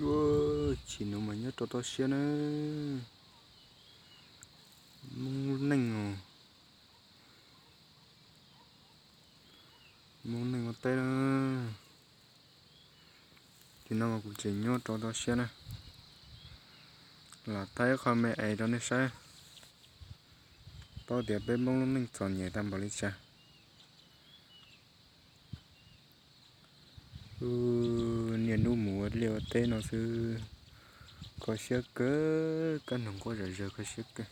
Ua, chim no mas nyob rau toj siab na. Moob neej os. Moob neej ua teb na. Tim no mas kuv tseem nyob rau toj siab na. Lam thaij ib qho me es rau nej saib, paub tias peb Hmoob lub neej txom nyem tag npaum li cas. Niaj hnub mus ua liaj ua teb no xwb, kho siab kawg, kaj noog quaj zom zaws kho siab kawg.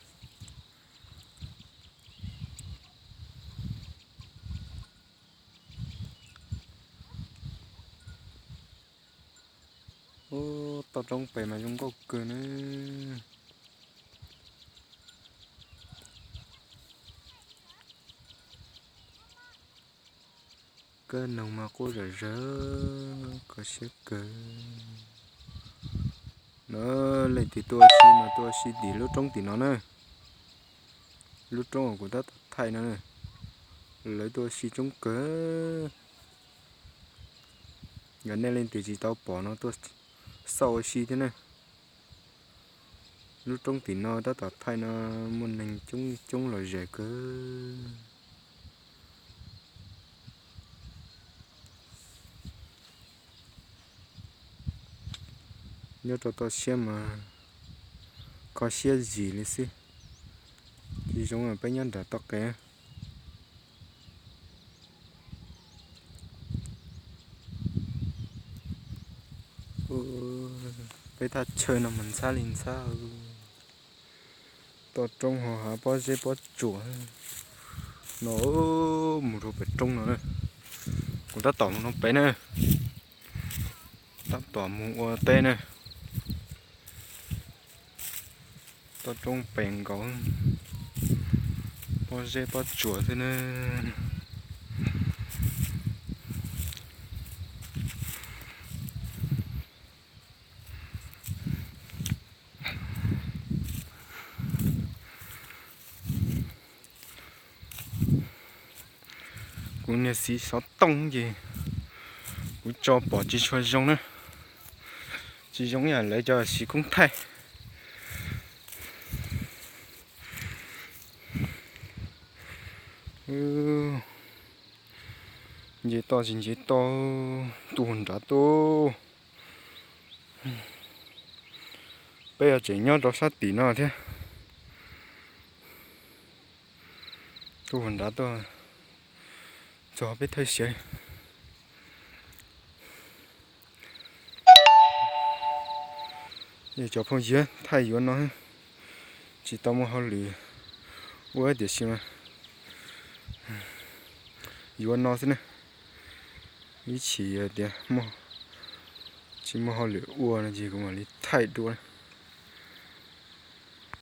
Ub, toj roob pem mas zoo nkauj kawg na. Kaj noog mas quaj zom zaws kho siab kawg. No, leej twg tuaj ua si mas tuaj ua si tim lub roob tim no na. Lub roob uas kuv tab tom thaij no, lawv tuaj ua si coob kawg. Yog nej leej twg tsis tau pom no tuaj xauj ua si thiab na. Lub roob tim no tab tom thaij no muaj neeg coob coob los zem kawg. Nyob rau toj siab mas kho siab zim li xwb, tsis zoo peb nyob nram toj qe. Peb thaj chaw no mas ntxhab li ntxhab. Toj roob ho hav pob zeb pob tsuas no, mus rau pem roob no na. Kuv tab tom mus rau pem na, tab tom mus ua teb na. Toj roob pem nkaus, pob zeb pob tsuas xwb na. Kuv niag xiv xov tooj ces kuv tso pom tsis tshua zoo na, tsis zoo ib yam lawv cov xiv koob thaij. Nce toj tsis nce toj, tuaj nrad tuaj. Peb yuav tseem nyob rau sab tim no thiab. Tuaj nrad tuaj txog peb thawj siav. Cov phooj ywg, thaij yuav no, tsis tau muaj hauj lwm ua tiam sis mas yuav no xwb ne. Ib chim tias tsis muaj hauj lwm ua no ces kuv mam li thaij dua.